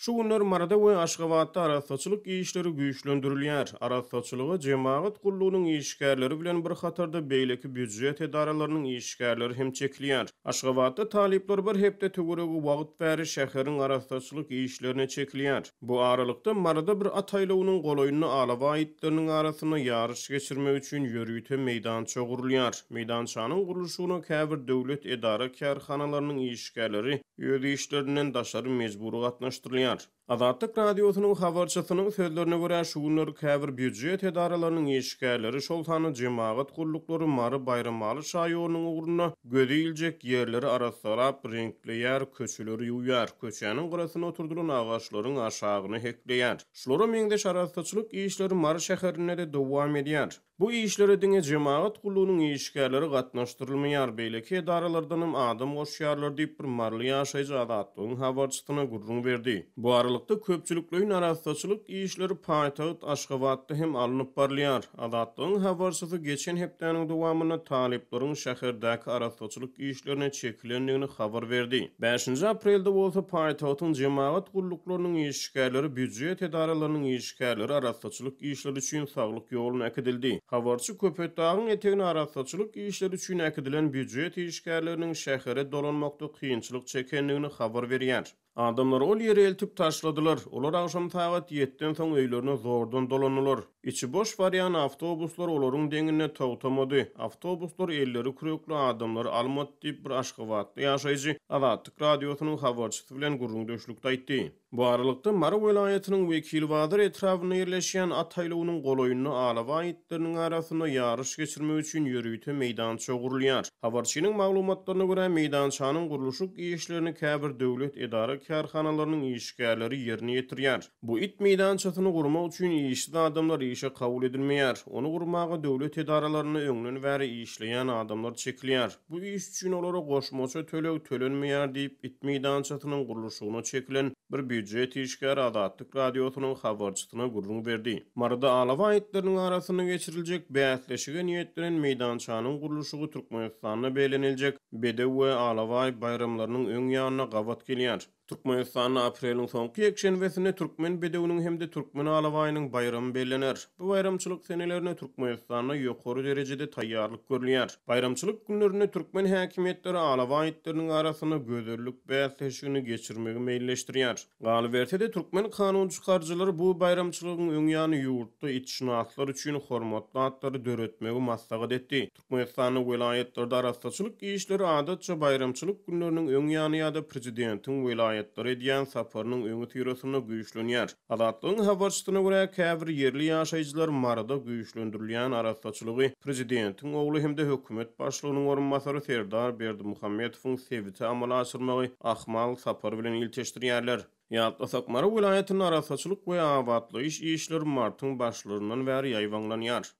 Şu günler Maryda we Aşgabatda arassaçylyk işleri güýçlendirilýär. Arassaçylyga jemagat gullugynyň işgärleri bilen bir hatarda beýleki býujet edaralarynyň işgärleri hem çekilýär. Aşgabatda talyplar bir hepde töweregi wagt bäri şäheriň arassaçylyk işlerine çekilýär. Bu aralykda, Maryda bir at aýlawynyň golaýynda alabaý itleriniň arasynda ýaryş geçirmek üçin ýörite meýdança gurulýar. Meýdançanyň gurluşygyna käbir döwlet edara-kärhanalarynyň işgärleri öz işlerinden daşary mejbury gatnaşdyrylýar. Azatlyk Radiosynyň habarçysynyň sözlerine görä, şu günler käbir býujet edaralarynyň işgärleri, şol sanda jemagat gulluklary Mary-Baýramaly şaýolunyň ugrunda göze iljek ýerleri arassalap, reňkleýär, köçeleri ýuwýar, köçäniň gyrasynda oturdylan agaçlaryň aşagyny hekleýär. Şulara meňzeş arassaçylyk işleri Mary şäherinde-de dowam edýär. Bu işlere diňe jemagat gullugynyň işgärleri gatnaşdyrylmaýar, beýleki edaralardanam adam goşýarlar diýip, bir maryly ýaşaýjy Azatlygyň habarçysyna gürrüň berdi. Bu aralykda, köpçülikleýin arassaçylyk işleri paýtagt Aşgabatda hem alnyp barylýar. Azatlygyň habarçysy geçen hepdäniň dowamynda talyplaryň şäherdäki arassaçylyk işlerine çekilendigini habar berdi. Bäşinji aprelde bolsa paýtagtyň jemagat gulluklarynyň işgärleri, býujet edaralarynyň işgärleri arassaçylyk işleri üçin saglyk ýoluna äkidildi. Habarçy Köpetdagyň etegine arassaçylyk işleri üçin äkidilen býujet işgärleriniň şähere dolanmakda kynçylyk çekendigini habar berýär. Adamlary ol ýere eltip taşladylar. Olar agşam sagat ýetden soň öýlerine zordan dolandylar. Içi boş barýan awtobuslar olaryň deňinde togtamady. Awtobuslar elleri kürekli adamlary almady diýip, bir aşgabatly ýaşaýjy Azatlyk Radiosynyň habarçysy bilen gürrüňdeşlikde aýtdy. Bu aralykda, Mary welaýatynyň Wekilbazar etrabynda ýerleşýän at aýlawynyň golaýynda alabaý itleriniň arasynda ýaryş geçirmek üçin ýörite meýdança gurulýar. Habarçynyň maglumatlaryna görä, meýdançanyň gurluşyk işlerini käbir döwlet edara-kärhanalarynyň işgärleri ýerine ýetirýär. Bu it meýdançasyny gurmak üçin işsiz adamlar işe kabul edilmeýär. Ony gurmaga döwlet edaralarynda öňden bäri işleýän adamlar çekilýär. Bu iş üçin olara goşmaça töleg tölenmeýär diýip, it meýdançasynyň gurluşygyna çekilen bir býujet işgäri Azatlyk Radiosynyň habarçysyna gürrüň berdi. Maryda alabaý itleriniň arasynda geçiriljek bäsleşige niýetlenen meýdançanyň gurluşygy Türkmenistanda belleniljek Bedew we alabaý baýramlarynyň öň ýanyna gabat gelýär. Türkmenistanda apreliň soňky ýekşenbesinde Türkmen bedewiniň hem-de türkmen alabaýynyň baýramy bellener. Bu baýramçylyk senelerine Türkmenistanda ýokary derejede taýýarlyk görülýär. Baýramçylyk günlerinde türkmen häkimiýetleri alabaý itleriniň arasynda gözellik bäsleşigini geçirmegi meýilleşdirýär. Galyberse-de, türkmen kanunçykaryjylary bu baýramçylygyň öň ýany ýurtda itşynaslar üçin hormatly atlary döretmegi maslahat etdi. Türkmenistanda welaýatlarda arassaçylyk işleri adatça baýramçylyk günleriniň öň ýany ýa-da prezidentiň welaýatlara edýän saparynyň öňüsyrasynda güýçlenýär. Azatlygyň habarçysyna görä, käbir ýerli ýaşaýjylar Maryda güýçlendirilýän arassaçylygy prezidentiň ogly hem-de hökümet başlygynyň orunbasary Serdar Berdimuhametowyň sebite amala aşyrmagy ahmal sapary bilen ilteşdirýärler. Ýatlasak, Mary welaýatynda arassaçylyk we abatlaýyş işleri martyň başlaryndan bäri ýaýbaňlanýar.